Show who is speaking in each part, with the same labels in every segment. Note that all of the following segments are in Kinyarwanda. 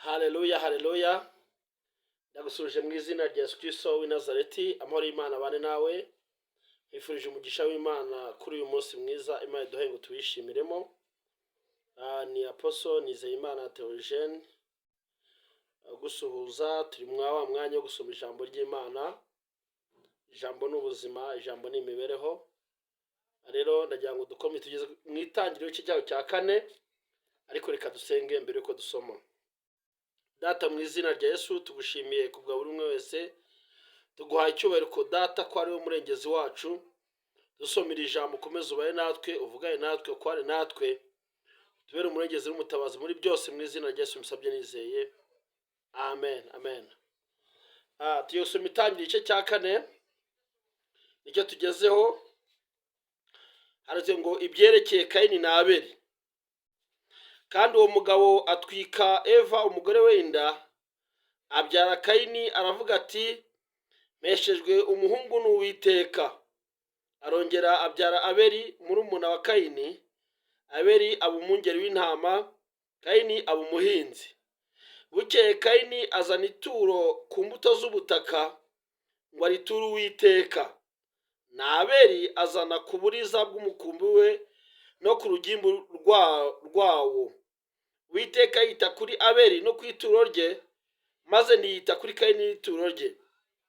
Speaker 1: Haleluya, haleluya! Ndagusuhuje mu izina rya Yesu Kristo w'i Nazareti. Amahoro y'Imana abane nawe. Nkwifurije umugisha w'Imana kuri uyu munsi mwiza Imana iduhaye ngo tuwishimiremo. Ni Apostle Nizeyimana Theogene gusuhuza. Turi mwa wa mwanya wo gusoma ijambo ry'Imana. Ijambo ni ubuzima, ijambo ni imibereho. Rero ndagira ngo dukome, tugeze mu itangiriro cy'icyago cya kane, ariko reka dusenge mbere yuko dusoma. Data, mu izina rya Yesu, tugushimiye ku bwa buri umwe wese. Tuguhaye icyubahiro ko Data ko ari we murengezi wacu. Dusomera ijambo, ukomeze ubaye natwe, uvugane natwe, ukorane natwe, tubere umurengezi n'umutabazi muri byose. Mu izina rya Yesu musabye nizeye, amen, amen. Tugiye gusoma Itangira igice cya kane, nicyo tugezeho. Handitse ngo: "Ibyerekeye Kayini na Abeli. Kandi uwo mugabo atwika Eva umugore we inda, abyara Kayini. Aravuga ati: 'Mpeshejwe umuhungu n'Uwiteka.' Arongera abyara Abeli, murumuna wa Kayini. Abeli aba umwungeri w'intama, Kayini aba umuhinzi. Bukeye Kayini azana ituro ku mbuto z'ubutaka ngo ariture Uwiteka. Na Abeli azana ku buriza bw'umukumbi we no ku rugimbu rwawo. Uwiteka yita kuri Abeli no ku ituro rye, maze ntiyita kuri Kayini n'ituro rye.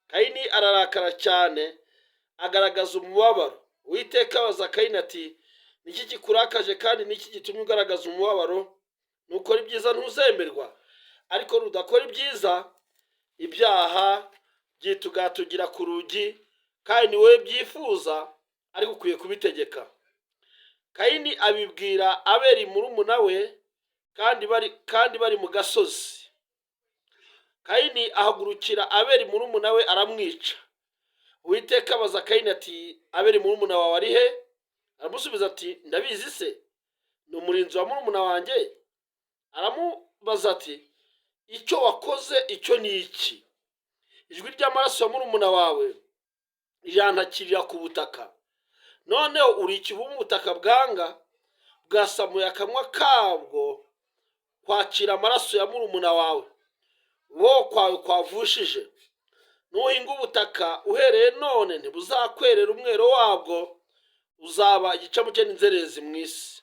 Speaker 1: Kayini ararakara cyane, agaragaza umubabaro. Uwiteka abaza Kayini ati: 'Niki kikurakaje, kandi niki gitumye ugaragaza umubabaro? Nukora ibyiza ntuzemerwa, ariko nudakora ibyiza, ibyaha byitugatugira ku rugi, kandi ni wowe byifuza, ariko ukwiye kubitegeka.' Kayini abibwira Abeli murumuna we, kandi bari mu gasozi. Kayini ahagurukira Abeli murumuna we, aramwica. Uwiteka abaza Kayini ati: 'Abeli murumuna wawe ari he?' Aramusubiza ati: 'Ndabizi se? Ni umurinzi wa murumuna wanjye?' Aramubaza ati: 'Icyo wakoze icyo ni iki? Ijwi ry'amaraso ya murumuna wawe rirantakirira ku butaka. Noneho uri ikivume ubutaka bwanga, bwasamuye akanwa kabwo kwakira amaraso ya murumuna wawe wo kwawe kwavushije. Nuhinga ubutaka uhereye none, ntibuzakwerera umwero wabwo, uzaba igicamuke n'inzererezi mu isi.'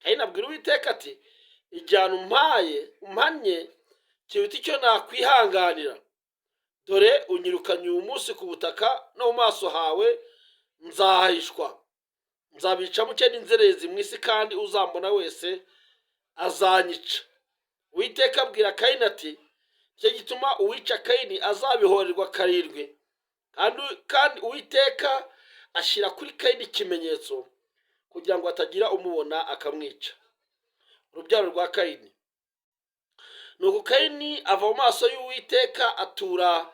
Speaker 1: Kayini abwira Uwiteka ati: 'Igihano umpaye, umpannye, kiruta icyo nakwihanganira. Dore unyirukanye uyu munsi ku butaka, no mu maso hawe nzahishwa. Nzaba igicamuke n'inzererezi mu isi, kandi uzambona wese azanyica.' Uwiteka abwira Kayini ati: 'Nicyo gituma uwica Kayini azabihorerwa karindwi.' Kandi Uwiteka ashyira kuri Kayini ikimenyetso kugira ngo hatagira umubona akamwica." Urubyaro rwa Kayini. Nuko Kayini ava mu maso y'Uwiteka, atura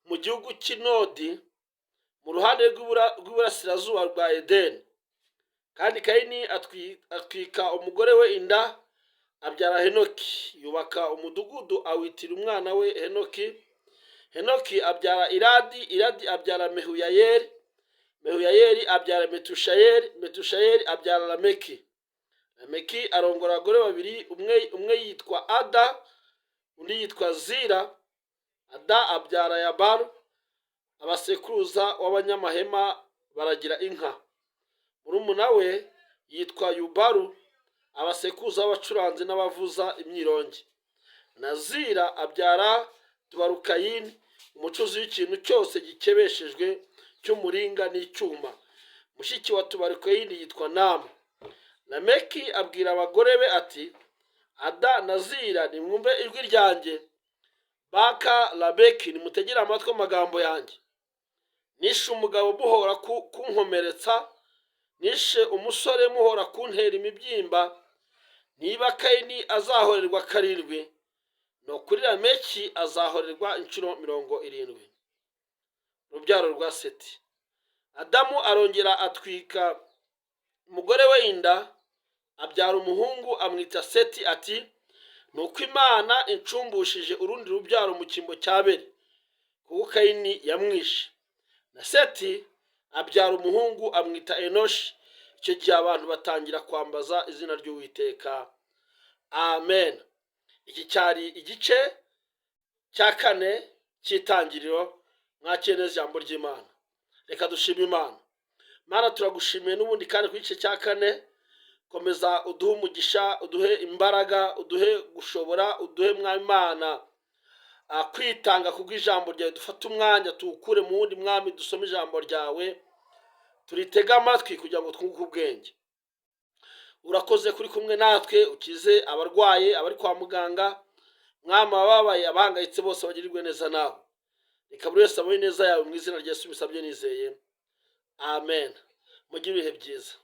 Speaker 1: mu gihugu cy'i Nodi, mu ruhande rw'iburasirazuba rwa Edeni. Kandi Kayini atwika umugore we inda, abyara Henoki. Yubaka umudugudu, awitira umwana we Henoki. Henoki abyara Iradi, Iradi abyara Mehuyayeli, Mehuyayeli abyara Metushayeli, Metushayeli abyara Lameki. Lameki arongora abagore babiri, umwe yitwa Ada, undi yitwa Zira. Ada abyara Yabalu, abasekuruza w'abanyamahema baragira inka. Murumuna we yitwa Yubalu, abasekuruza b'abacuranzi n'abavuza imyirongi. Na Zira abyara Tubalukayini, umucuzi w'ikintu cyose gikebeshejwe cy'umuringa n'icyuma. Mushiki wa Tubalukayini yitwa Nama. Lameki abwira abagore be ati: 'Ada na Zira, nimwumve ijwi ryanjye. Baka Lameki, nimutegere amatwi amagambo yanjye. Nishe umugabo muhora kunkomeretsa, nishe umusore muhora kuntera imibyimba. Niba Kayini azahorerwa karindwi, ni ukuri Lameki azahorerwa inshuro 70.' Urubyaro rwa Seti. Adamu arongera atwika umugore we inda, abyara umuhungu, amwita Seti, ati: 'Ni uko Imana incumbushije urundi rubyaro mu cyimbo cya Abeli, kuko Kayini yamwishe.' Na Seti abyara umuhungu, amwita Enoshi. Icyo gihe abantu batangira kwambaza izina ry'Uwiteka." Amen. Iki cyari igice cya kane cy'Itangiriro. Mwakire neza ijambo ry'Imana. Reka dushime Imana. Mana, turagushimiye n'ubundi kandi ku gice cya kane. Komeza uduhe umugisha, uduhe imbaraga, uduhe gushobora, uduhe, Mwami Imana, kwitanga kubw'ijambo ryawe. Dufate umwanya tuwukure mu wundi, Mwami, dusome ijambo ryawe, turitege amatwi kugira ngo twunguke ubwenge. Urakoze kuri kumwe natwe. Ukize abarwaye, abari kwa muganga, Mwami, abababaye, abahangayitse bose bagirirwe neza nawe. Reka buri wese abone neza yawe. Mu izina rya Yesu bisabye nizeye, amen. Mugire ibihe byiza.